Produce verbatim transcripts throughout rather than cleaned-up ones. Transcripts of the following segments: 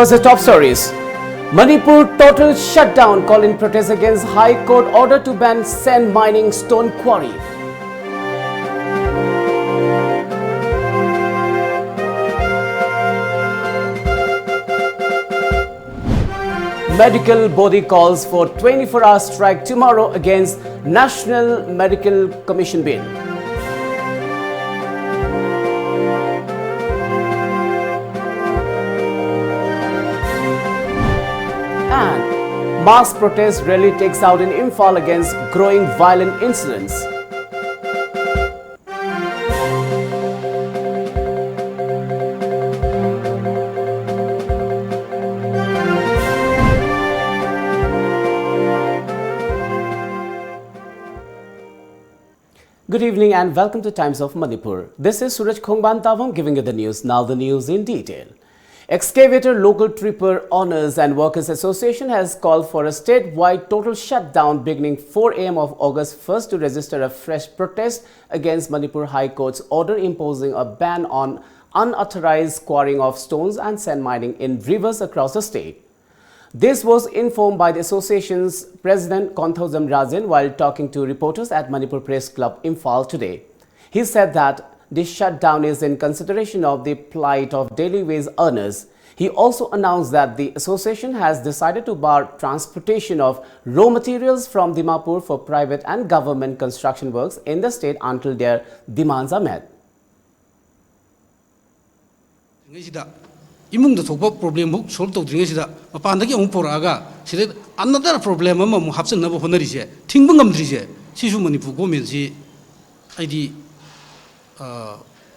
As the top stories, Manipur total shutdown call in protest against High Court order to ban sand mining stone quarry. Medical body calls for twenty-four hour strike tomorrow against National Medical Commission bill. And mass protest rally takes out in Imphal against growing violent incidents. Good evening and welcome to Times of Manipur. This is Suraj Khongban Tawam giving you the news. Now the news in detail. Excavator Local Tripur Owners and Workers Association has called for a statewide total shutdown beginning four a m of August first to register a fresh protest against Manipur High Court's order imposing a ban on unauthorized quarrying of stones and sand mining in rivers across the state. This was informed by the association's president Konthoujam Rajen while talking to reporters at Manipur Press Club, Imphal today. He said that this shutdown is in consideration of the plight of daily wage earners. He also announced that the association has decided to bar transportation of raw materials from Dimapur for private and government construction works in the state until their demands are met. ꯉꯩꯁꯤꯗ ꯏꯃꯨꯡꯗ ꯊꯣꯛꯄ ꯄ꯭ꯔꯣꯕ꯭ꯂꯦꯝꯐꯥꯎ solve ꯇꯧꯗ꯭ꯔꯤꯉꯩꯁꯤꯗ ꯃꯄꯥꯟꯗꯒꯤ ꯑꯃꯨꯛ ꯄꯨꯔꯛꯑꯒ ꯁꯤꯗ ꯑꯅꯗꯔ problem ꯑꯃꯃꯨꯛ ꯍꯥꯞꯆꯤꯟꯅꯕ ꯍꯣꯠꯅꯔꯤꯁꯦ, ꯊꯤꯡꯕ ꯉꯝꯗ꯭ꯔꯤꯁꯦ, ꯁꯤꯁꯨ ꯃꯅꯤꯄꯨꯔ ꯒꯣꯔꯃꯦꯟꯁꯤ ꯑꯩꯗꯤ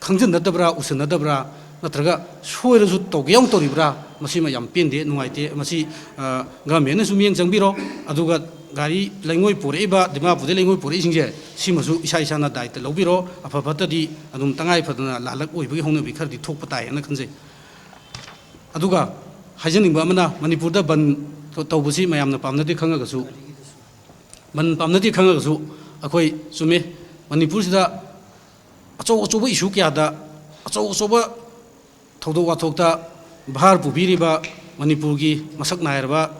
ꯈꯪꯖꯟꯅꯗꯕ꯭ꯔꯥ, ꯎꯁꯟꯅꯗꯕ꯭ꯔꯥ, ꯅꯠꯇ꯭ꯔꯒ ꯁꯣꯏꯔꯁꯨ ꯇꯧꯒꯦ ꯌꯥꯎꯅ ꯇꯧꯔꯤꯕ꯭ꯔꯥ? ꯃꯁꯤꯃ ꯌꯥꯝ ꯄꯦꯟꯗꯦ, ꯅꯨꯡꯉꯥꯏꯇꯦ꯫ ꯃꯁꯤ ꯒꯚꯔꯟꯃꯦꯟꯅꯁꯨ ꯃꯤꯠꯌꯦꯡ ꯆꯪꯕꯤꯔꯣ꯫ ꯑꯗꯨꯒ ꯒꯥꯔꯤ ꯂꯩꯉꯣꯏ ꯄꯨꯔꯛꯏꯕ, ꯗꯤꯃꯥꯄꯨꯔꯗꯒꯤ ꯂꯩꯉꯣꯏ ꯄꯨꯔꯛꯏꯁꯤꯡꯁꯦ, ꯁꯤꯃꯁꯨ ꯏꯁꯥ ꯏꯁꯥꯅ ꯗꯥꯏꯇ ꯂꯧꯕꯤꯔꯣ꯫ ꯑꯐ ꯐꯠꯇꯗꯤ ꯑꯗꯨꯝ ꯇꯉꯥꯏ ꯐꯗꯅ ꯂꯥꯜꯂꯛ ꯑꯣꯏꯕꯒꯤ ꯍꯧꯅꯕꯤ ꯈꯔꯗꯤ ꯊꯣꯛꯄ ꯇꯥꯏ ꯍꯥꯏꯅ ꯈꯟꯖꯩ꯫ ꯑꯗꯨꯒ ꯍꯥꯏꯖꯅꯤꯡꯕ ꯑꯃꯅ, ꯃꯅꯤꯄꯨꯔꯗ ꯕꯟ ꯇꯧꯕꯁꯤ ꯃꯌꯥꯝꯅ ꯄꯥꯝꯅꯗꯦ ꯈꯪꯉꯒꯁꯨ, ꯕꯟ ꯄꯥꯝꯅꯗꯦ ꯈꯪꯉꯒꯁꯨ, ꯑꯩꯈꯣꯏ ꯆꯨꯝꯃꯦ, ꯃꯅꯤꯄꯨꯔꯁꯤꯗ ꯑꯆꯧ ꯑꯆꯧꯕ ꯏꯁꯨ ꯀꯌꯥꯗ, ꯑꯆꯧ ꯑꯆꯧꯕ ꯊꯧꯗꯣꯛ ꯋꯥꯊꯣꯛꯇ ꯚꯥꯔ ꯄꯨꯕꯤꯔꯤꯕ ꯃꯅꯤꯄꯨꯔꯒꯤ ꯃꯁꯛ ꯅꯥꯏꯔꯕ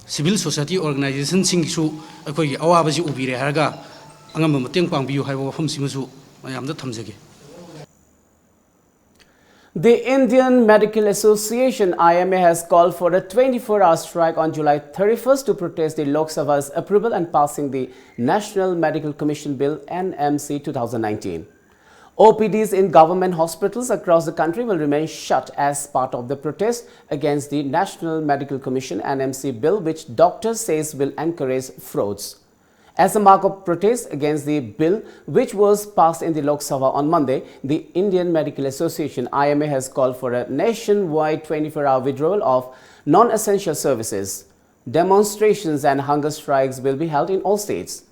civil society organizationꯁꯤꯡꯒꯤꯁꯨ ꯑꯩꯈꯣꯏꯒꯤ ꯑꯋꯥꯕꯁꯤ ꯎꯕꯤꯔꯦ ꯍꯥꯏꯔꯒ ꯑꯉꯝꯕ ꯃꯇꯦꯡ ꯄꯥꯡꯕꯤꯌꯨ ꯍꯥꯏꯕ ꯋꯥꯐꯝꯁꯤꯃꯁꯨ ꯃꯌꯥꯝꯗ ꯊꯝꯖꯒꯦ꯫ The Indian Medical Association, I M A, has called for a twenty-four hour strike on July thirty-first to protest the Lok Sabha's approval and passing the National Medical Commission Bill, N M C, two thousand nineteen. O P Ds in government hospitals across the country will remain shut as part of the protest against the National Medical Commission, N M C, bill, which doctors says will encourage frauds. As a mark of protest against the bill, which was passed in the Lok Sabha on Monday, the Indian Medical Association, I M A, has called for a nationwide twenty-four hour withdrawal of non essential services. Demonstrations and hunger strikes will be held in all states.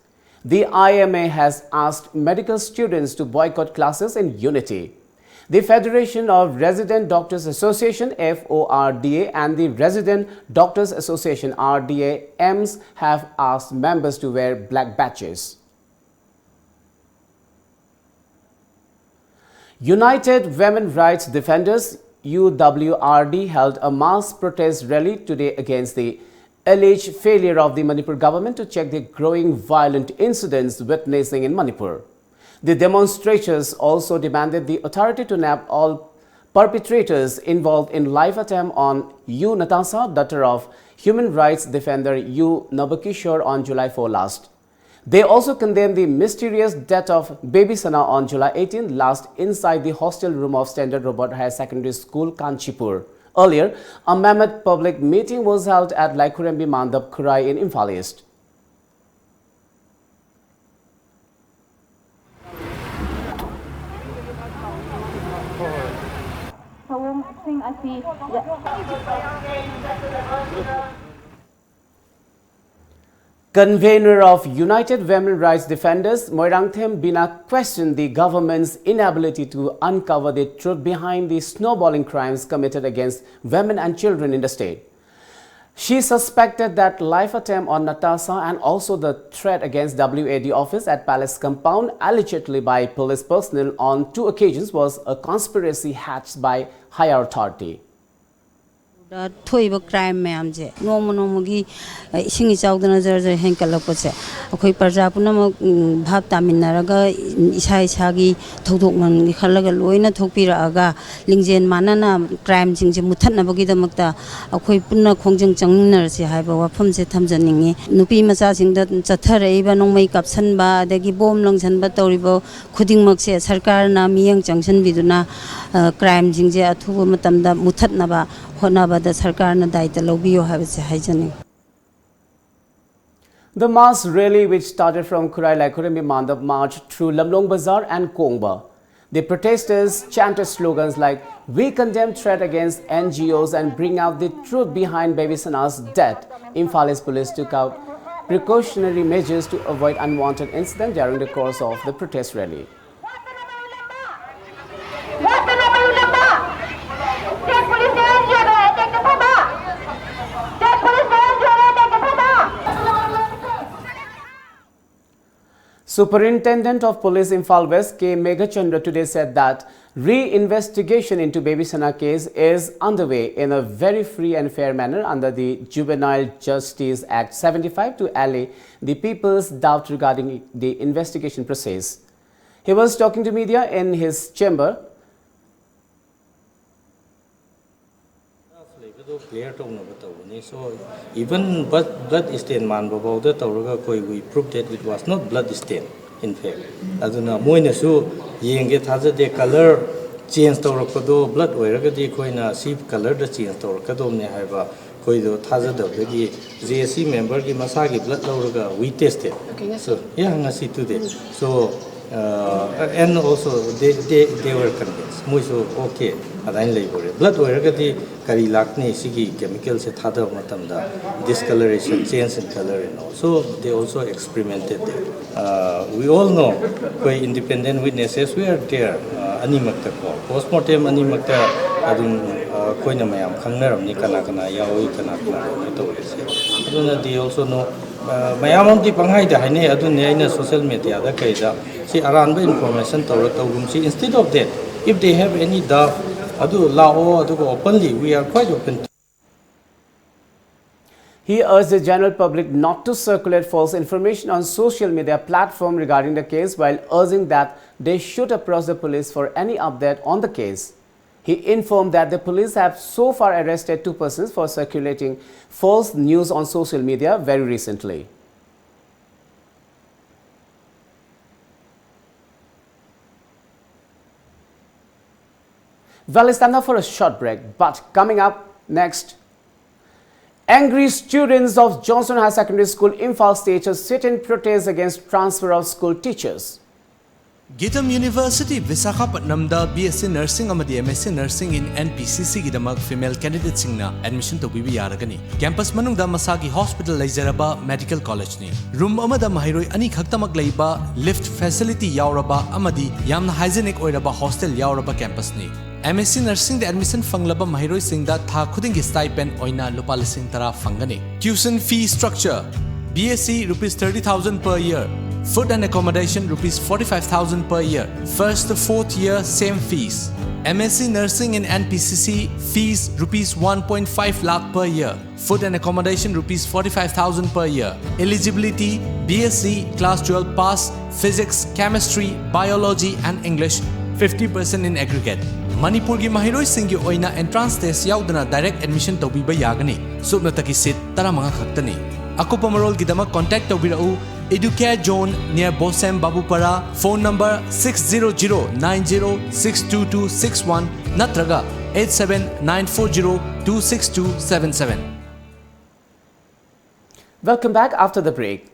The I M A has asked medical students to boycott classes in unity. The Federation of Resident Doctors Association, F O R D A, and the Resident Doctors Association, R D A, EMS, have asked members to wear black badges. United Women Rights Defenders, U W R D, held a mass protest rally today against the alleged failure of the Manipur government to check the growing violent incidents witnessing in Manipur. The demonstrators also demanded the authority to nab all perpetrators involved in life attempt on U Natasha, daughter of human rights defender U Nabakishore, on July four last. They also condemned the mysterious death of baby Sana on July eighteenth last inside the hostel room of Standard Robert Higher Secondary School, Kanchipur. Earlier, a mammoth public meeting was held at Laikhurembi Mandap Khurai in Imphal East. Convener of United Women Rights Defenders, Moirangthem Bina, questioned the government's inability to uncover the truth behind the snowballing crimes committed against women and children in the state. She suspected that life attempt on Natasha and also the threat against W A D office at palace compound, allegedly by police personnel on two occasions, was a conspiracy hatched by higher authority. ꯗ ꯊꯣꯛꯏꯕ crime ꯃꯌꯥꯝꯁꯦ ꯅꯣꯡꯃ ꯅꯣꯡꯃꯒꯤ ꯏꯁꯤꯡ ꯏꯆꯥꯎꯗꯅ ꯖꯔ ꯖꯔ ꯍꯦꯟꯀꯠꯂꯛꯄꯁꯦ ꯑꯩꯈꯣꯏ ꯄ꯭ꯔꯖꯥ ꯄꯨꯝꯅꯃꯛ ꯚꯥꯞ ꯇꯥꯃꯤꯟꯅꯔꯒ ꯏꯁꯥ ꯏꯁꯥꯒꯤ ꯊꯧꯗꯣꯛ ꯃꯥꯟꯒꯤ ꯈꯜꯂꯒ ꯂꯣꯏꯅ ꯊꯣꯛꯄꯤꯔꯛꯑꯒ ꯂꯤꯡꯖꯦꯜ ꯃꯥꯟꯅꯅ ꯀ꯭ꯔꯥꯏꯝꯁꯤꯡꯁꯦ ꯃꯨꯠꯊꯠꯅꯕꯒꯤꯗꯃꯛꯇ ꯑꯩꯈꯣꯏ ꯄꯨꯟꯅ ꯈꯣꯡꯖꯪ ꯆꯪꯃꯤꯟꯅꯔꯁꯤ ꯍꯥꯏꯕ ꯋꯥꯐꯝꯁꯦ ꯊꯝꯖꯅꯤꯡꯉꯤ꯫ ꯅꯨꯄꯤ ꯃꯆꯥꯁꯤꯡꯗ ꯆꯠꯊꯔꯛꯏꯕ ꯅꯣꯡꯃꯩ ꯀꯥꯞꯁꯟꯕ ꯑꯗꯒꯤ ꯕꯣꯝ ꯂꯪꯁꯟꯕ ꯇꯧꯔꯤꯕ ꯈꯨꯗꯤꯡꯃꯛꯁꯦ ꯁꯔꯀꯥꯔꯅ ꯃꯤꯠꯌꯦꯡ ꯆꯪꯁꯤꯟꯕꯤꯗꯨꯅ ꯀ꯭ꯔꯥꯏꯝꯁꯤꯡꯁꯦ ꯑꯊꯨꯕ ꯃꯇꯝꯗ ꯃꯨꯠꯊꯠꯅꯕ ꯍꯣꯠꯅꯕꯗ ꯁꯔꯀꯥꯔꯅ ꯗꯥꯏꯇ ꯂꯧꯕꯤꯌꯨ ꯍꯥꯏꯕꯁꯦ ꯍꯥꯏꯖꯅꯤꯡꯉꯤ꯫ The mass rally, which started from Khurai Laikhuram Mandap, marched through Lamlong Bazar and Kongba. The protesters chanted slogans like, "We condemn threat against N G Os and bring out the truth behind Baby Sana's death." Imphal East Police took out precautionary measures to avoid unwanted incidents during the course of the protest rally. Superintendent of Police Imphal West K Meghachandra today said that reinvestigation into Baby Sana case is underway in a very free and fair manner under the Juvenile Justice Act seventy-five to allay the people's doubt regarding the investigation process. He was talking to media in his chamber. ꯂꯩꯕꯗꯣ clear ꯇꯧꯅꯕ ꯇꯧꯕꯅꯤ꯫ So even blood stain ꯃꯥꯟꯕ ꯐꯥꯎꯗ ꯇꯧꯔꯒ ꯑꯩꯈꯣꯏ we prove that it was not blood stain in fact꯫ ꯑꯗꯨꯅ ꯃꯣꯏꯅꯁꯨ ꯌꯦꯡꯒꯦ ꯊꯥꯖꯗꯦ꯫ ꯀꯂꯔ ꯆꯦꯟꯖ ꯇꯧꯔꯛꯄꯗꯣ ꯕ꯭ꯂꯗ ꯑꯣꯏꯔꯒꯗꯤ ꯑꯩꯈꯣꯏꯅ ꯁꯤ ꯀꯂꯔꯗ ꯆꯦꯟꯖ ꯇꯧꯔꯛꯀꯗꯧꯕꯅꯦ ꯍꯥꯏꯕ ꯑꯩꯈꯣꯏꯗꯣ ꯊꯥꯖꯗꯕꯗꯒꯤ ꯖꯦ ꯑꯦꯁ ꯁꯤ ꯃꯦꯝꯕꯔꯒꯤ ꯃꯁꯥꯒꯤ ꯕ꯭ꯂꯗ ꯂꯧꯔꯒ we tested꯫ So yeah, ꯉꯁꯤ today꯫ So uh, and also they, they, they were convinced꯫ ꯃꯣꯏꯁꯨ ꯑꯣꯀꯦ ꯑꯗꯨꯃꯥꯏꯅ ꯂꯩꯕ ꯑꯣꯏꯔꯦ꯫ ꯕ꯭ꯂꯗ ꯑꯣꯏꯔꯒꯗꯤ ꯀꯔꯤ ꯂꯥꯛꯅꯤ ꯁꯤꯒꯤ ꯀꯦꯃꯤꯀꯦꯜꯁꯦ ꯊꯥꯗꯕ ꯃꯇꯝꯗ? Discoloration, change in color and all꯫ So they also experimented there꯫ Uh, we all know ꯑꯩꯈꯣꯏ independent witnesses were there꯫ Uh, ꯑꯅꯤꯃꯛꯇ ꯀꯣ ꯄꯣꯁꯃꯣꯔꯇꯦꯝ ꯑꯅꯤꯃꯛꯇ ꯑꯗꯨꯝ uh, ꯑꯩꯈꯣꯏꯅ ꯃꯌꯥꯝ ꯈꯪꯅꯔꯝꯅꯤ, ꯀꯅꯥ ꯀꯅꯥ ꯌꯥꯎꯏ, ꯀꯅꯥ ꯀꯅꯥ ꯀꯩꯅꯣ ꯇꯧꯔꯤꯁꯦ꯫ ꯑꯗꯨꯅ they also know, ꯑ, ꯃꯌꯥꯝ ꯑꯃꯗꯤ ꯄꯪꯍꯥꯏꯗ ꯍꯥꯏꯅꯩ꯫ ꯑꯗꯨꯅꯤ ꯑꯩꯅ social media ꯗ ꯀꯩꯗ ꯁꯤ ꯑꯔꯥꯟꯕ information ꯇꯧꯔ ꯇꯧꯒꯨꯝꯁꯤ, instead of that, if they have any doubt, ꯑꯗꯨ ꯂꯥꯛꯑꯣ, ꯑꯗꯨꯒ openly, we are quite open to. He urged the general public not to circulate false information on social media platform regarding the case, while urging that they should approach the police for any update on the case. He informed that the police have so far arrested two persons for circulating false news on social media very recently. Well, it's time now for a short break, but coming up next, angry students of Johnson High Secondary School, Imphal stage a sit-in protest against transfer of school teachers. Githam University, Visakhapatnamꯗ B S C Nursing ꯑꯃꯗꯤ M S C Nursing in N P C C ꯒꯤꯗꯃꯛ female candidateꯁꯤꯡꯅ admission ꯇꯧꯕꯤꯕ ꯌꯥꯔꯒꯅꯤ꯫ Campus ꯃꯅꯨꯡꯗ ꯃꯁꯥꯒꯤ hospital ꯂꯩꯖꯔꯕ medical collegeꯅꯤ꯫ Room ꯑꯃꯗ ꯃꯍꯩꯔꯣꯏ ꯑꯅꯤꯈꯛꯇꯃꯛ ꯂꯩꯕ, lift facility ꯌꯥꯎꯔꯕ ꯑꯃꯗꯤ ꯌꯥꯝꯅ hygienic ꯑꯣꯏꯔꯕ hostel ꯌꯥꯎꯔꯕ campusꯅꯤ꯫ M S C Nursingꯗ admission ꯐꯪꯂꯕ ꯃꯍꯩꯔꯣꯏꯁꯤꯡꯗ ꯊꯥ ꯈꯨꯗꯤꯡꯒꯤ stipend ꯑꯣꯏꯅ ꯂꯨꯄꯥ ꯂꯤꯁꯤꯡ ꯇꯔꯥ ꯐꯪꯒꯅꯤ꯫ Tuition fee structure: B S C rupees thirty thousand per year, food and accommodation rupees forty-five thousand per year, first to fourth year same fees. M S C Nursing in N P C C, fees rupees one point five lakh per year, food and accommodation rupees forty-five thousand per year. Eligibility: B S C, class twelve pass, physics, chemistry, biology and English, fifty percent in aggregate. ꯃꯅꯤꯄꯨꯔꯒꯤ ꯃꯍꯩꯔꯣꯏꯁꯤꯡꯒꯤ ꯑꯣꯏꯅ entrance test ꯌꯥꯎꯗꯅ direct admission ꯇꯧꯕꯤꯕ ꯌꯥꯒꯅꯤ꯫ ꯁꯨꯞꯅꯇꯒꯤ seat ꯇꯔꯥꯃꯉꯥ ꯈꯛꯇꯅꯤ꯫ ꯑꯀꯨꯞꯄ ꯃꯔꯣꯜꯒꯤꯗꯃꯛ contact ꯇꯧꯕꯤꯔꯛꯎ, Educare Zone near Bosem Babupara, phone number six zero zero nine zero six two two six one ꯅꯠꯇ꯭ꯔꯒ eight seven nine four zero two six two seven seven. Welcome back after the break.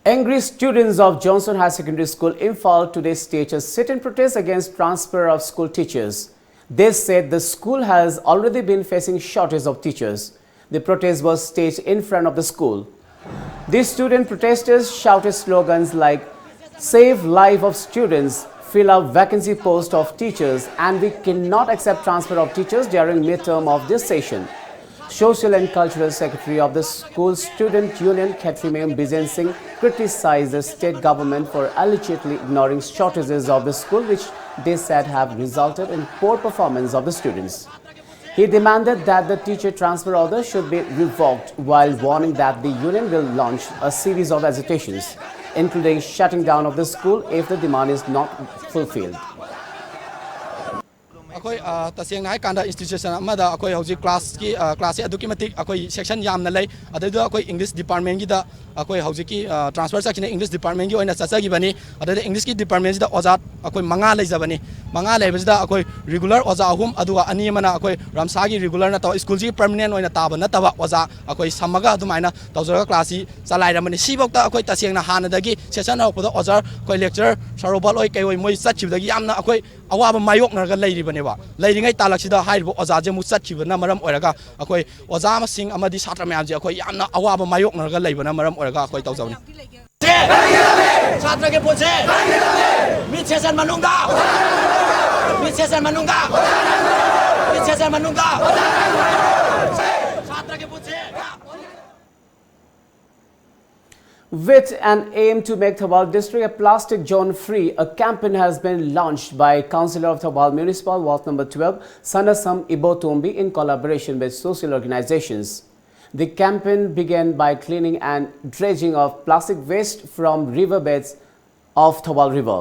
Angry students of Johnson High Secondary School, Imphal, today staged a sit-in protest against transfer of school teachers. They said the school has already been facing shortage of teachers. The protest was staged in front of the school. These student protesters shouted slogans like "Save life of students," fill up vacancy post of teachers, and we cannot accept transfer of teachers during midterm of this session. Social and Cultural Secretary of the School Student Union, Khetrimayum Bijen Singh, criticized the state government for allegedly ignoring shortages of the school, which they said have resulted in poor performance of the students. He demanded that the teacher transfer order should be revoked, while warning that the union will launch a series of agitations, including shutting down of the school if the demand is not fulfilled. ꯑꯩꯈꯣꯏ ꯑ, ꯇꯁꯦꯡꯅ ꯍꯥꯏꯀꯥꯟꯗ institution ꯑꯃꯗ ꯑꯩꯈꯣꯏ ꯍꯧꯖꯤꯛ class ꯀꯤ ꯑ, class ꯁꯦ ꯑꯗꯨꯛꯀꯤ ꯃꯇꯤꯛ ꯑꯩꯈꯣꯏ section ꯌꯥꯝꯅ ꯂꯩ꯫ ꯑꯗꯩꯗꯨꯗ ꯑꯩꯈꯣꯏ English department ꯀꯤꯗ ꯑꯩꯈꯣꯏ ꯍꯧꯖꯤꯛꯀꯤ ꯑ, transfer ꯆꯠꯈꯤꯅ English department ꯀꯤ ꯑꯣꯏꯅ ꯆꯠꯆꯈꯤꯕꯅꯤ꯫ ꯑꯗꯩꯗ English ꯀꯤ department ꯁꯤꯗ ꯑꯣꯖꯥ ꯑꯩꯈꯣꯏ ꯃꯉꯥ ꯂꯩꯖꯕꯅꯤ꯫ ꯃꯉꯥ ꯂꯩꯕꯁꯤꯗ ꯑꯩꯈꯣꯏ regular ꯑꯣꯖꯥ ꯑꯍꯨꯝ, ꯑꯗꯨꯒ ꯑꯅꯤ ꯑꯃꯅ ꯑꯩꯈꯣꯏ ꯔꯝꯁꯥꯒꯤ regular ꯅꯠꯇꯕ school ꯁꯤꯒꯤ permanent ꯑꯣꯏꯅ ꯇꯥꯕ ꯅꯠꯇꯕ ꯑꯣꯖꯥ ꯑꯩꯈꯣꯏ ꯁꯝꯃꯒ ꯑꯗꯨꯃꯥꯏꯅ ꯇꯧꯖꯔꯒ class ꯁꯤ ꯆꯂꯥꯏꯔꯝꯕꯅꯤ꯫ ꯁꯤꯐꯥꯎꯗ ꯑꯩꯈꯣꯏ ꯇꯁꯦꯡꯅ ꯍꯥꯟꯅꯗꯒꯤ session ꯍꯧꯔꯛꯄꯗ ꯑꯣꯖꯥ ꯑꯩꯈꯣꯏ lecturer ꯁꯔꯣꯕꯠ ꯍꯣꯏ ꯀꯩ ꯍꯣꯏ ꯃꯣꯏ ꯆꯠꯈꯤꯕꯗꯒꯤ ꯌꯥꯝꯅ ꯑꯩꯈꯣꯏ ꯑꯋꯥꯕ ꯃꯥꯌꯣꯛꯅꯔꯒ ꯂꯩꯔꯤꯕꯅꯦꯕ꯫ ꯂꯩꯔꯤꯉꯩ ꯇꯥꯂꯛꯁꯤꯗ ꯍꯥꯏꯔꯤꯕ ꯑꯣꯖꯥꯁꯦ ꯑꯃꯨꯛ ꯆꯠꯈꯤꯕꯅ ꯃꯔꯝ ꯑꯣꯏꯔꯒ ꯑꯩꯈꯣꯏ ꯑꯣꯖꯥ ꯃꯁꯤꯡ ꯑꯃꯗꯤ ꯁꯥꯇ꯭ꯔ ꯃꯌꯥꯝꯁꯦ ꯑꯩꯈꯣꯏ ꯌꯥꯝꯅ ꯑꯋꯥꯕ ꯃꯥꯌꯣꯛꯅꯔꯒ ꯂꯩꯕꯅ ꯃꯔꯝ ꯑꯣꯏꯔꯒ ꯑꯩꯈꯣꯏ ꯇꯧꯖꯕꯅꯤ꯫ ꯁꯥꯇ꯭ꯔꯒꯤ ꯄꯣꯠꯁꯦ ꯃꯤꯠ ꯁꯦꯁꯟ ꯃꯅꯨꯡꯗ ꯃꯤꯠ ꯁꯦꯁꯟ ꯃꯅꯨꯡꯗ ꯃꯤꯠ ꯁꯦꯁꯟ ꯃꯅꯨꯡꯗ ꯁꯥꯇ꯭ꯔꯒꯤ ꯄꯣꯠꯁꯦ With an aim to make Thoubal district a plastic zone free, a campaign has been launched by Councillor of Thoubal Municipal Ward number twelve, Sanasam Ibotombi, in collaboration with social organizations. The campaign began by cleaning and dredging of plastic waste from riverbeds of Thoubal River.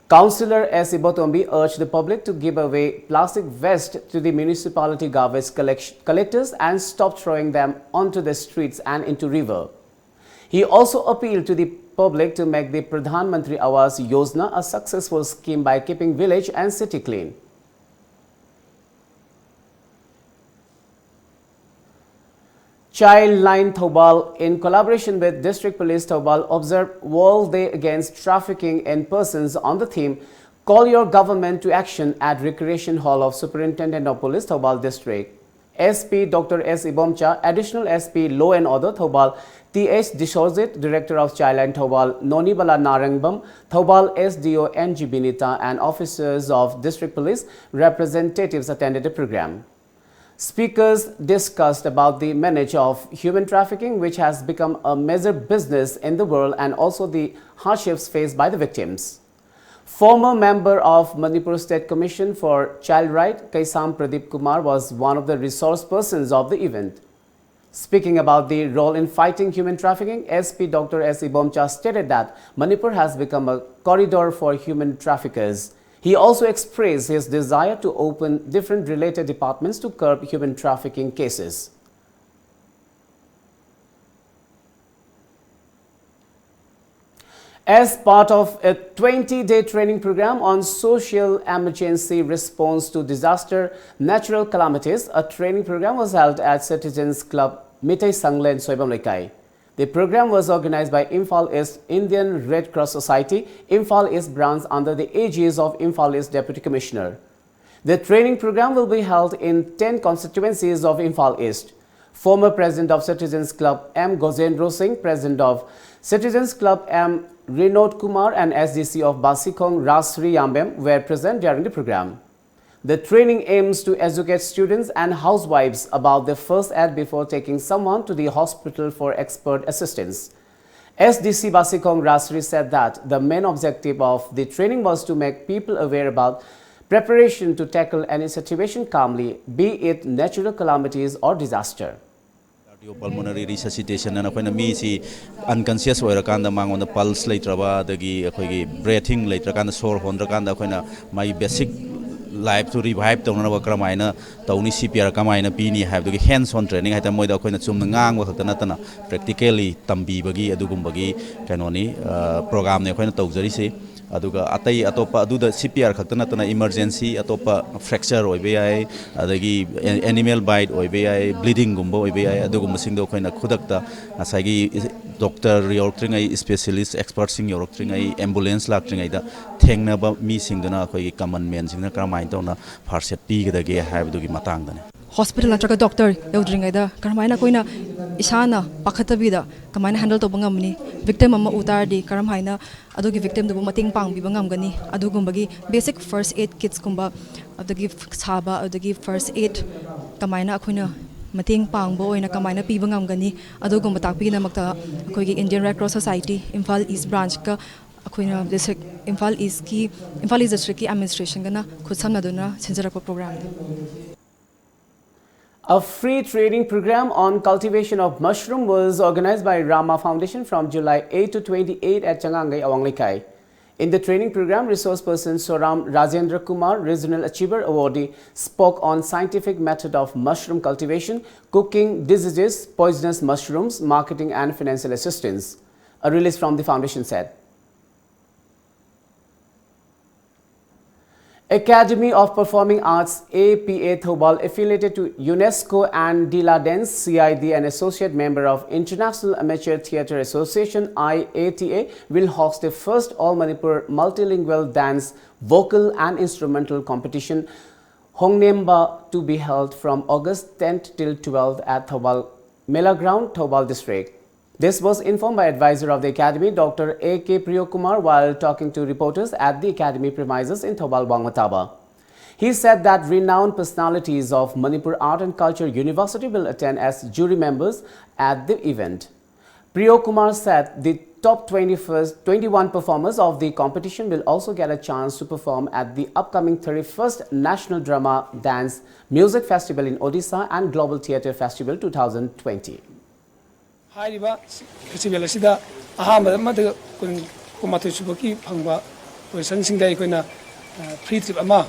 Councillor S Ibotombi urged the public to give away plastic waste to the municipality garbage collect- collectors and stop throwing them onto the streets and into river. He also appealed to the public to make the Pradhan Mantri Awas Yojana a successful scheme by keeping village and city clean. Childline Thoubal, in collaboration with District Police Thoubal, observed World Day Against Trafficking in Persons on the theme, "Call Your Government to Action" at Recreation Hall of Superintendent of Police Thoubal District. S P Doctor S Ibomcha, Additional S P Law and Order, Thoubal, T H Dishorjit, Director of Childline, Thoubal, Nonibala Narangbam, Thoubal S D O N G Binita, and officers of District Police representatives attended the program. Speakers discussed about the manage of human trafficking, which has become a major business in the world, and also the hardships faced by the victims. Former member of Manipur State Commission for Child Right, Keisham Pradeep Kumar, was one of the resource persons of the event. Speaking about the role in fighting human trafficking, S P Doctor S Ibomcha stated that Manipur has become a corridor for human traffickers. He also expressed his desire to open different related departments to curb human trafficking cases. As part of a twenty-day training program on social emergency response to disaster natural calamities, a training program was held at Citizens Club, Meitei Sanglen, Soibam Leikai. The program was organized by Imphal East Indian Red Cross Society, Imphal East Branch, under the aegis of Imphal East Deputy Commissioner. The training program will be held in ten constituencies of Imphal East. Former President of Citizens Club M Gojendra Singh, President of Citizens Club M Rinod Kumar, and S D C of Basikhong Rajshri Yambem were present during the program. The training aims to educate students and housewives about the first aid before taking someone to the hospital for expert assistance. S D C Basikhong Rajshri said that the main objective of the training was to make people aware about preparation to tackle any situation calmly, be it natural calamities or disaster. Cardiopulmonary resuscitation ꯑꯅ ꯑꯩꯈꯣꯏꯅ ꯃꯤꯁꯤ unconscious ꯑꯣꯏꯔꯀꯥꯟꯗ ꯃꯉꯣꯟꯗ pulse ꯂꯩꯇ꯭ꯔꯕ, ꯑꯗꯒꯤ ꯑꯩꯈꯣꯏꯒꯤ breathing ꯂꯩꯇ꯭ꯔꯀꯥꯟꯗ, ꯁꯣꯔ ꯍꯣꯟꯗ꯭ꯔꯀꯥꯟꯗ ꯑꯩꯈꯣꯏꯅ ꯃꯥꯒꯤ basic life ꯇꯨ revive ꯇꯧꯅꯅꯕ ꯀꯔꯝꯍꯥꯏꯅ ꯇꯧꯅꯤ, C P R ꯀꯃꯥꯏꯅ ꯄꯤꯅꯤ ꯍꯥꯏꯕꯗꯨꯒꯤ hands on training ꯍꯥꯏꯇꯥꯔꯦ, ꯃꯣꯏꯗ ꯑꯩꯈꯣꯏꯅ ꯆꯨꯝꯅ ꯉꯥꯡꯕ ꯈꯛꯇ ꯅꯠꯇꯅ practically ꯇꯝꯕꯤꯕꯒꯤ ꯑꯗꯨꯒꯨꯝꯕꯒꯤ ꯀꯩꯅꯣꯅꯤ, programꯅꯤ ꯑꯩꯈꯣꯏꯅ ꯇꯧꯖꯔꯤꯁꯤ꯫ ꯑꯗꯨꯒ ꯑꯇꯩ ꯑꯇꯣꯞꯄ ꯑꯗꯨꯗ C P R ꯈꯛꯇ ꯅꯠꯇꯅ emergency ꯑꯇꯣꯞꯄ fracture ꯑꯣꯏꯕ ꯌꯥꯏ, ꯑꯗꯒꯤ animal bite ꯑꯣꯏꯕ ꯌꯥꯏ, bleedingꯒꯨꯝꯕ ꯑꯣꯏꯕ ꯌꯥꯏ, ꯑꯗꯨꯒꯨꯝꯕꯁꯤꯡꯗꯣ ꯑꯩꯈꯣꯏꯅ ꯈꯨꯗꯛꯇ ꯉꯁꯥꯏꯒꯤ doctor ꯌꯧꯔꯛꯇ꯭ꯔꯤꯉꯩ, specialist expertꯁꯤꯡ ꯌꯧꯔꯛꯇ꯭ꯔꯤꯉꯩ, ambulance ꯂꯥꯛꯇ꯭ꯔꯤꯉꯩꯗ ꯊꯦꯡꯅꯕ ꯃꯤꯁꯤꯡꯗꯨꯅ ꯑꯩꯈꯣꯏꯒꯤ common manꯁꯤꯡꯗꯨꯅ ꯀꯔꯝꯍꯥꯏꯅ ꯇꯧꯅ first aid ꯄꯤꯒꯗꯒꯦ ꯍꯥꯏꯕꯗꯨꯒꯤ ꯃꯇꯥꯡꯗꯅꯤ꯫ ꯍꯣꯁꯄꯤꯇꯥꯜ ꯅꯠꯇ꯭ꯔꯒ ꯗꯣꯛꯇꯔ ꯌꯧꯗ꯭ꯔꯤꯉꯩꯗ ꯀꯔꯝꯍꯥꯏꯅ ꯑꯩꯈꯣꯏꯅ ꯏꯁꯥꯅ ꯄꯥꯈꯠꯇꯕꯤꯗ ꯀꯃꯥꯏꯅ ꯍꯦꯟꯗꯜ ꯇꯧꯕ ꯉꯝꯃꯅꯤ? ꯚꯤꯛꯇꯤꯝ ꯑꯃ ꯎ ꯇꯥꯔꯗꯤ ꯀꯔꯝꯍꯥꯏꯅ ꯑꯗꯨꯒꯤ ꯚꯤꯛꯇꯤꯝꯗꯨꯕꯨ ꯃꯇꯦꯡ ꯄꯥꯡꯕꯤꯕ ꯉꯝꯒꯅꯤ? ꯑꯗꯨꯒꯨꯝꯕꯒꯤ ꯕꯦꯁꯤꯛ ꯐꯥꯔꯁ ꯑꯦꯗ ꯀꯤꯠꯁꯀꯨꯝꯕ, ꯑꯗꯒꯤ ꯁꯥꯕ, ꯑꯗꯒꯤ ꯐꯥꯔꯁ ꯑꯦꯗ ꯀꯃꯥꯏꯅ ꯑꯩꯈꯣꯏꯅ ꯃꯇꯦꯡ ꯄꯥꯡꯕ ꯑꯣꯏꯅ ꯀꯃꯥꯏꯅ ꯄꯤꯕ ꯉꯝꯒꯅꯤ? ꯑꯗꯨꯒꯨꯝꯕ ꯇꯥꯛꯄꯤꯅꯕꯃꯛꯇ ꯑꯩꯈꯣꯏꯒꯤ Indian red cross society Imphal east ꯕ꯭ꯔꯥꯟꯆꯀ ꯑꯩꯈꯣꯏꯅ ꯗꯤꯁꯇ꯭ꯔꯤꯛ, ꯏꯝꯐꯥꯜ ꯏꯁꯀꯤ, ꯏꯝꯐꯥꯜ ꯏꯁ ꯗꯤꯁꯇ꯭ꯔꯤꯛꯀꯤ ꯑꯦꯗꯃꯤꯅꯤꯁꯇ꯭ꯔꯦꯁꯟꯒꯅ ꯈꯨꯠꯁꯝꯅꯗꯨꯅ ꯁꯤꯟꯖꯔꯛꯄ ꯄ꯭ꯔꯣꯒ꯭ꯔꯥꯝꯅꯤ꯫ A free training program on cultivation of mushroom was organized by Rama Foundation from July eight to twenty-eight at Changangai Awang Leikai. In the training program, resource person Soram Rajendra Kumar, Regional Achiever Awardee, spoke on scientific method of mushroom cultivation, cooking, diseases, poisonous mushrooms, marketing and financial assistance. A release from the foundation said. Academy of Performing Arts, A P A Thoubal, affiliated to UNESCO and Dila Dance, C I D, an associate member of International Amateur Theatre Association, I A T A, will host the first All Manipur multilingual dance vocal and instrumental competition, Hongnemba, to be held from August tenth till twelfth at Thoubal Mela Ground, Thoubal District. This was informed by advisor of the Academy, Doctor A K Priyokumar, while talking to reporters at the Academy premises in Thoubal Wangmataba. He said that renowned personalities of Manipur Art and Culture University will attend as jury members at the event. Priyokumar said the top twenty-first, twenty-one performers of the competition will also get a chance to perform at the upcoming thirty-first National Drama Dance Music Festival in Odisha and Global Theatre Festival two thousand twenty. ꯍꯥꯏꯔꯤꯕ festival ꯑꯁꯤꯗ ꯑꯍꯥꯟꯕꯗ ꯑꯃꯗ ꯀꯨꯟ ꯀꯨꯟꯃꯥꯊꯣꯏ ꯁꯨꯕꯒꯤ ꯐꯪꯕ ꯄꯣꯖꯤꯁꯟꯁꯤꯡꯗ ꯑꯩꯈꯣꯏꯅ ꯐ꯭ꯔꯤ ꯇ꯭ꯔꯤꯞ ꯑꯃ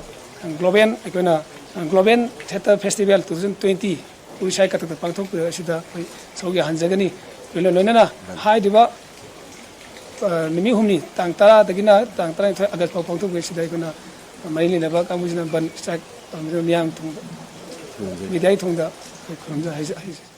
ꯒ꯭ꯂꯣꯕꯦꯜ ꯑꯩꯈꯣꯏꯅ global theatre festival two thousand twenty ꯎꯔꯤꯁꯥꯏ ꯀꯇꯛꯇ ꯄꯥꯡꯊꯣꯛꯄꯗ ꯑꯁꯤꯗ ꯑꯩꯈꯣꯏ ꯁꯔꯨꯛ ꯌꯥꯍꯟꯖꯒꯅꯤ꯫ ꯂꯣꯏꯅ ꯂꯣꯏꯅꯅ ꯍꯥꯏꯔꯤꯕ ꯅꯨꯃꯤꯠ ꯍꯨꯝꯅꯤ, ꯇꯥꯡ ꯇꯔꯥꯗꯒꯤꯅ ꯇꯥꯡ ꯇꯔꯥꯅꯤꯊꯣꯏ ꯑꯥꯒꯁ ꯐꯥꯎ ꯄꯥꯡꯊꯣꯛꯄꯒꯤ ꯑꯁꯤꯗ ꯑꯩꯈꯣꯏꯅ ꯃꯔꯤ ꯂꯩꯅꯕ ꯀꯥꯡꯕꯨꯁꯤꯅ ꯕꯟ ꯁ꯭ꯇ꯭ꯔꯥꯏꯛ ꯇꯧꯔꯝꯃꯤꯕ ꯃꯤꯌꯥꯝ ꯊꯨꯡꯕ ꯃꯤꯗꯤꯌꯥꯒꯤ ꯊꯣꯡꯗ ꯑꯩꯈꯣꯏ ꯈꯨꯔꯨꯝꯖ ꯍꯥꯏꯖ- ꯍꯥꯏꯖꯔꯤ꯫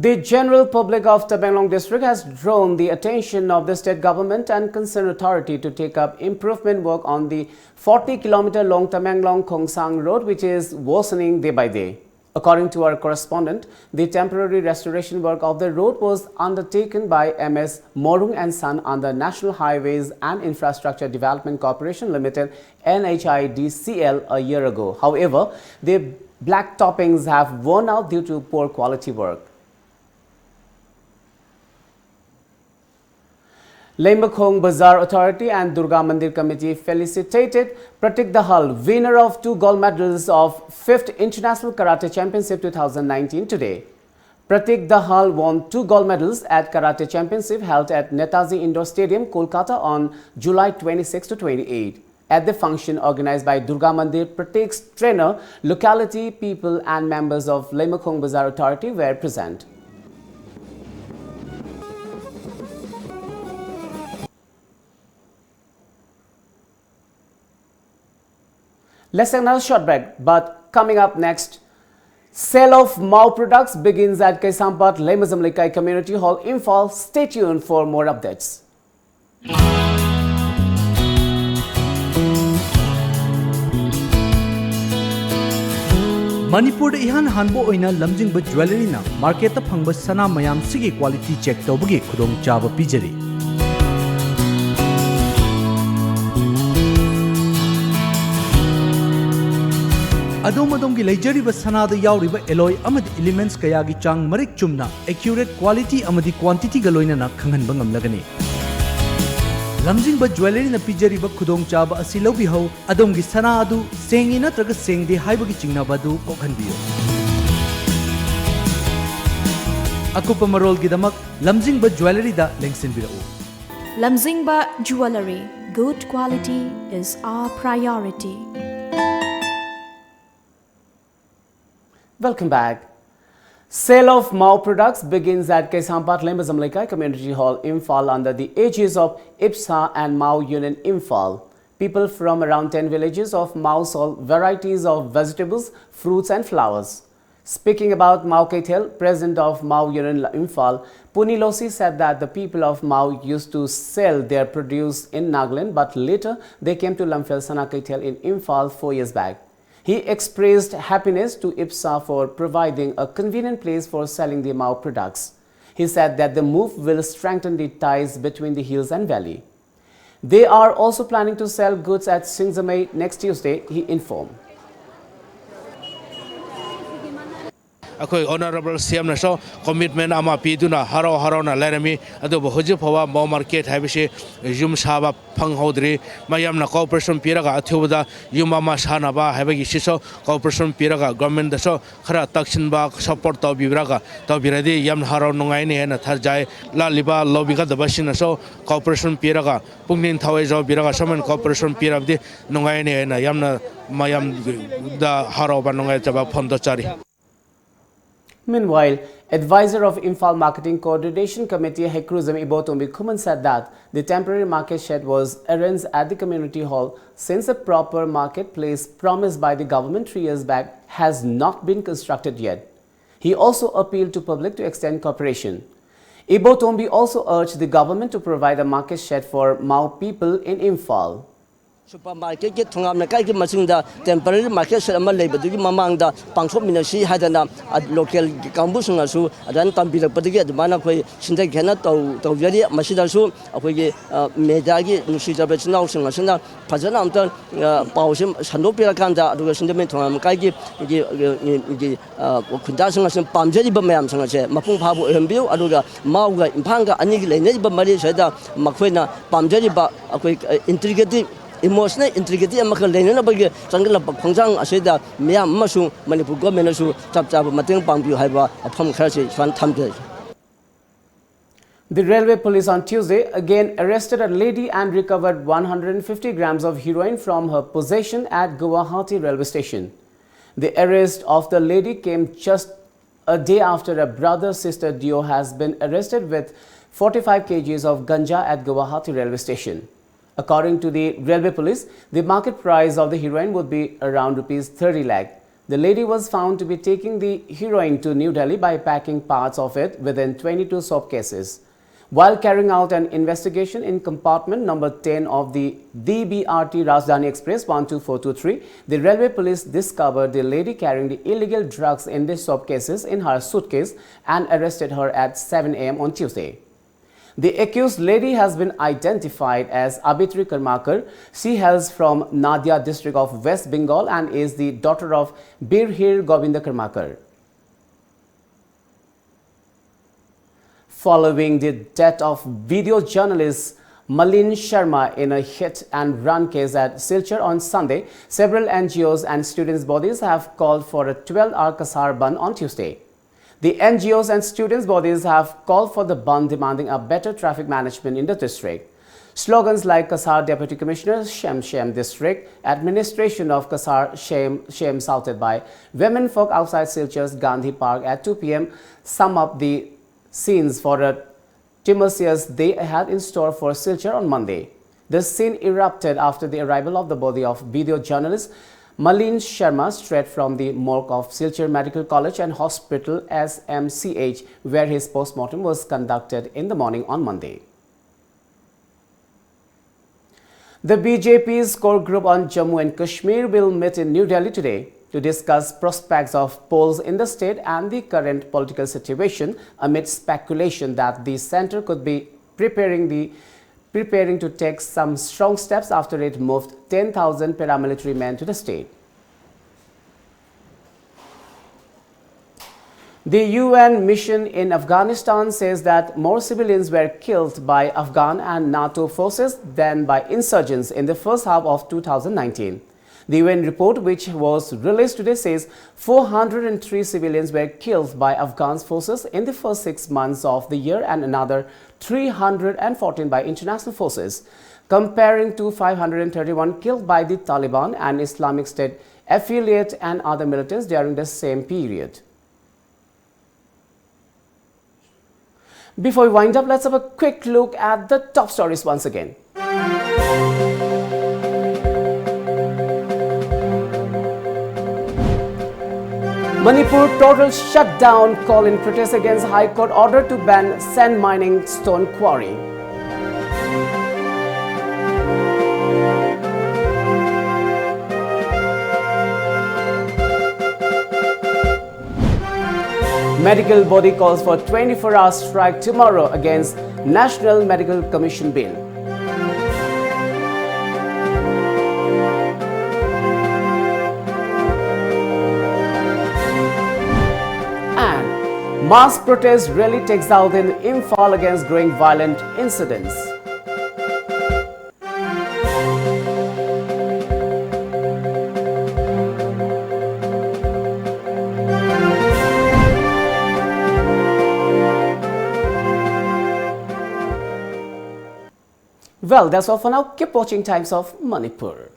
The general public of Tamenglong district has drawn the attention of the state government and concerned authority to take up improvement work on the forty kilometer long Tamenglong Khongsang road, which is worsening day by day. According to our correspondent, the temporary restoration work of the road was undertaken by M S Morung and Son under National Highways and Infrastructure Development Corporation Limited, N H I D C L, a year ago. However, the black toppings have worn out due to poor quality work. Leimakhong Bazar Authority and Durga Mandir Committee felicitated Pratik Dahal, winner of two gold medals of fifth International Karate Championship two thousand nineteen today. Pratik Dahal won two gold medals at Karate Championship held at Netaji Indoor Stadium, Kolkata on July twenty-six to twenty-eight. At the function organized by Durga Mandir, Pratik's trainer, locality people and members of Leimakhong Bazar Authority were present. Let's take another short break, but coming up next, sale of Mao products begins at Kaisampat Leimazam Leikai Community Hall, Imphal. Stay tuned for more updates. ꯃꯅꯤꯄꯨꯔꯗ ꯏꯍꯥꯟ ꯍꯥꯟꯕ ꯑꯣꯏꯅ ꯂꯝꯖꯤꯡꯕ ꯖ꯭ꯋꯦꯂꯔꯤꯅ ꯃꯥꯔꯀꯦꯠꯇ ꯐꯪꯕ ꯁꯅꯥ ꯃꯌꯥꯝꯁꯤꯒꯤ quality check ꯇꯧꯕꯒꯤ ꯈꯨꯗꯣꯡꯆꯥꯕ ꯄꯤꯖꯔꯤ꯫ ꯑꯗꯣꯝ ꯑꯗꯣꯝꯒꯤ ꯂꯩꯖꯔꯤꯕ ꯁꯅꯥꯗ ꯌꯥꯎꯔꯤꯕ ꯑꯦꯂꯣꯏ ꯑꯃꯗꯤ ꯏꯂꯤꯃꯦꯟꯠꯁ ꯀꯌꯥꯒꯤ ꯆꯥꯡ ꯃꯔꯤꯛ ꯆꯨꯝꯅ, ꯑꯦꯀ꯭ꯌꯨꯔꯦꯠ ꯀ꯭ꯋꯥꯂꯤꯇꯤ ꯑꯃꯗꯤ ꯀ꯭ꯋꯥꯟꯇꯤꯇꯤꯒ ꯂꯣꯏꯅꯅ ꯈꯪꯍꯟꯕ ꯉꯝꯂꯒꯅꯤ꯫ ꯂꯝꯖꯤꯡꯕ ꯖ꯭ꯋꯦꯂꯔꯤꯅ ꯄꯤꯖꯔꯤꯕ ꯈꯨꯗꯣꯡꯆꯥꯕ ꯑꯁꯤ ꯂꯧꯕꯤꯍꯧ꯫ ꯑꯗꯣꯝꯒꯤ ꯁꯅꯥ ꯑꯗꯨ ꯁꯦꯡꯉꯤ ꯅꯠꯇ꯭ꯔꯒ ꯁꯦꯡꯗꯦ ꯍꯥꯏꯕꯒꯤ ꯆꯤꯡꯅꯕ ꯑꯗꯨ ꯀꯣꯛꯍꯟꯕꯤꯌꯨ꯫ ꯑꯀꯨꯞꯄ ꯃꯔꯣꯜꯒꯤꯗꯃꯛ ꯂꯝꯖꯤꯡꯕ ꯖ꯭ꯋꯦꯂꯔꯤꯗ ꯂꯦꯡꯁꯤꯟꯕꯤꯔꯛꯎ꯫ Lamzingba Jewellery, good quality is our priority. Welcome back. Sale of Mao products begins at Kaisampat Lembazam Leikai Community Hall, Imphal, under the aegis of IPSA and Mao Union Imphal. People from around ten villages of Mao sold varieties of vegetables, fruits and flowers. Speaking about Mao Keithel, president of Mao Union Imphal, Puni Losi said that the people of Mao used to sell their produce in Nagaland, but later they came to Lamphel Sana Keithel in Imphal four years back. He expressed happiness to IPSA for providing a convenient place for selling the Mao products. He said that the move will strengthen the ties between the hills and valley. They are also planning to sell goods at Singzamei next Tuesday, he informed. ꯑꯩꯈꯣꯏ honourable ꯁꯤ ꯑꯦꯝꯅꯁꯨ ꯀꯣꯃꯤꯠꯃꯦꯟ ꯑꯃ ꯄꯤꯗꯨꯅ ꯍꯔꯥꯎ ꯍꯔꯥꯎꯅ ꯂꯩꯔꯝꯃꯤ꯫ ꯑꯗꯨꯕꯨ ꯍꯧꯖꯤꯛ ꯐꯥꯎꯕ ꯃꯥꯎ ꯃꯥꯔꯀꯦꯠ ꯍꯥꯏꯕꯁꯤ ꯌꯨꯝ ꯁꯥꯕ ꯐꯪꯍꯧꯗ꯭ꯔꯤ꯫ ꯃꯌꯥꯝꯅ ꯀꯣꯑꯣꯄꯔꯦꯁꯟ ꯄꯤꯔꯒ ꯑꯊꯨꯕꯗ ꯌꯨꯝ ꯑꯃ ꯁꯥꯅꯕ ꯍꯥꯏꯕꯒꯤ ꯁꯤꯁꯨ ꯀꯣꯑꯣꯄꯔꯦꯁꯟ ꯄꯤꯔꯒ ꯒꯣꯔꯃꯦꯟꯗꯁꯨ ꯈꯔ ꯇꯛꯁꯤꯟꯕ ꯁꯞꯄꯣꯔꯠ ꯇꯧꯕꯤꯔꯒ ꯇꯧꯕꯤꯔꯗꯤ ꯌꯥꯝꯅ ꯍꯔꯥꯎ ꯅꯨꯡꯉꯥꯏꯅꯤ ꯍꯥꯏꯅ ꯊꯥꯖꯩ꯫ ꯂꯥꯛꯂꯤꯕ ꯂꯧꯕꯤꯒꯗꯕꯁꯤꯡꯅꯁꯨ ꯀꯣꯑꯣꯄꯔꯦꯁꯟ ꯄꯤꯔꯒ ꯄꯨꯛꯅꯤꯡ ꯊꯋꯥꯏ ꯌꯥꯎꯕꯤꯔꯒ ꯁꯨꯃꯥꯏꯅ ꯀꯣꯑꯣꯄꯔꯦꯁꯟ ꯄꯤꯔꯕꯗꯤ ꯅꯨꯡꯉꯥꯏꯅꯤ ꯍꯥꯏꯅ ꯌꯥꯝꯅ ꯃꯌꯥꯝꯗ ꯍꯔꯥꯎꯕ ꯅꯨꯡꯉꯥꯏꯖꯕ ꯐꯣꯡꯗꯣꯛꯆꯔꯤ꯫ Meanwhile, advisor of Imphal Marketing Coordination Committee Haikruzam Ibotombi Khuman said that the temporary market shed was arranged at the community hall since a proper marketplace promised by the government three years back has not been constructed yet. He also appealed to public to extend cooperation. Ibotombi also urged the government to provide a market shed for Mao people in Imphal. Super ꯃꯥꯔꯀꯦꯠꯀꯤ ꯊꯣꯉꯥꯝ ꯂꯩꯀꯥꯏꯒꯤ ꯃꯁꯤꯡꯗ temporary market set ꯑꯃ ꯂꯩꯕꯗꯨꯒꯤ ꯃꯃꯥꯡꯗ ꯄꯥꯡꯊꯣꯛꯃꯤꯟꯅꯁꯤ ꯍꯥꯏꯗꯅ ꯂꯣꯀꯦꯜꯒꯤ ꯀꯥꯡꯕꯨꯁꯤꯡꯅꯁꯨ ꯑꯗꯨꯃꯥꯏꯅ ꯇꯝꯕꯤꯔꯛꯄꯗꯒꯤ ꯑꯗꯨꯃꯥꯏꯅ ꯑꯩꯈꯣꯏ ꯁꯤꯟꯊꯈꯤꯅ ꯇꯧꯖꯔꯤ꯫ ꯃꯁꯤꯗꯁꯨ ꯑꯩꯈꯣꯏꯒꯤ ꯃꯦꯗꯤꯌꯥꯒꯤ ꯅꯨꯡꯁꯤꯖꯕ ꯏꯆꯤꯟ ꯏꯅꯥꯎꯁꯤꯡ ꯑꯁꯤꯅ ꯐꯖꯅ ꯑꯝꯇ ꯄꯥꯎꯁꯤ ꯁꯟꯗꯣꯛꯄꯤꯔꯀꯥꯟꯗ ꯑꯗꯨꯒ ꯁꯤꯡꯖꯃꯩ ꯊꯣꯉꯥꯝ ꯂꯩꯀꯥꯏꯒꯤ ꯈꯨꯟꯖꯥꯁꯤꯡ ꯑꯁꯤꯅ ꯄꯥꯝꯖꯔꯤꯕ ꯃꯌꯥꯝꯁꯤꯡ ꯑꯁꯦ ꯃꯄꯨꯡ ꯐꯥꯕ ꯑꯣꯏꯍꯟꯕꯤꯌꯨ꯫ ꯑꯗꯨꯒ ꯃꯥꯎꯒ ꯏꯝꯐꯥꯜꯒ ꯑꯅꯤꯒꯤ ꯂꯩꯅꯔꯤꯕ ꯃꯔꯤ ꯑꯁꯤꯗ ꯃꯈꯣꯏꯅ ꯄꯥꯝꯖꯔꯤꯕ ꯑꯩꯈꯣꯏ ꯏꯟꯇ꯭ꯔꯤꯒꯦꯇꯤꯞ ꯏꯃꯣꯁꯅꯦꯜ ꯏꯟꯇ꯭ꯔꯤꯒꯦꯇꯤꯞ ꯑꯃꯈꯛ ꯂꯩꯅꯅꯕꯒꯤ ꯆꯪꯁꯤꯜꯂꯛꯄ ꯈꯣꯡꯖꯪ ꯑꯁꯤꯗ ꯃꯤꯌꯥꯝ ꯑꯃꯁꯨꯡ ꯃꯅꯤꯄꯨꯔ ꯒꯣꯔꯃꯦꯟꯅꯁꯨ ꯆꯞ ꯆꯥꯕ ꯃꯇꯦꯡ ꯄꯥꯡꯕꯤꯌꯨ ꯍꯥꯏꯕ ꯋꯥꯐꯝ ꯈꯔꯁꯤ ꯁꯨꯃꯥꯏꯅ ꯊꯝꯖꯔꯤ꯫ The railway police on Tuesday again arrested a lady and recovered one hundred fifty grams of heroin from her possession at Guwahati railway station. The arrest of the lady came just a day after a brother-sister duo has been arrested with forty-five kgs of ganja at Guwahati railway station. According to the railway police, the market price of the heroin would be around rupees thirty lakh. The lady was found to be taking the heroin to New Delhi by packing parts of it within twenty-two soap cases. While carrying out an investigation in compartment number ten of the D B R T Rajdhani Express one two four two three, the railway police discovered the lady carrying the illegal drugs in the soap cases in her suitcase and arrested her at seven a m on Tuesday. The accused lady has been identified as Abitri Karmakar. She hails from Nadia district of West Bengal and is the daughter of Birhir Govinda Karmakar. Following the death of video journalist Malin Sharma in a hit and run case at Silchar on Sunday, several N G Os and students' bodies have called for a twelve-hour Kasar Bandh on Tuesday. The N G Os and students' bodies have called for the bandh, demanding a better traffic management in the district. Slogans like Kasar Deputy Commissioner Shem Shem District, Administration of Kasar Shem Shem shouted by women folk outside Silchar's Gandhi Park at two p m sum up the scenes for a tumultuous day ahead in store for Silchar on Monday. The scene erupted after the arrival of the body of video journalist Malin Sharma straight from the morgue of Silchar Medical College and Hospital, S M C H, where his postmortem was conducted in the morning on Monday. The B J P's core group on Jammu and Kashmir will meet in New Delhi today to discuss prospects of polls in the state and the current political situation, amid speculation that the centre could be preparing the preparing to take some strong steps after it moved ten thousand paramilitary men to the state. The U N mission in Afghanistan says that more civilians were killed by Afghan and NATO forces than by insurgents in the first half of two thousand nineteen. The U N report, which was released today, says four hundred and three civilians were killed by Afghan forces in the first six months of the year and another three hundred and fourteen by international forces, comparing to five hundred and thirty-one killed by the Taliban and Islamic State affiliate and other militants during the same period. Before we wind up, let's have a quick look at the top stories once again. Manipur total shutdown call in protest against High Court order to ban sand mining stone quarry. Medical body calls for twenty-four hour strike tomorrow against National Medical Commission Bill. And mass protest rally takes out in Imphal against growing violent incidents. Well, that's all for now. Keep watching Times of Manipur.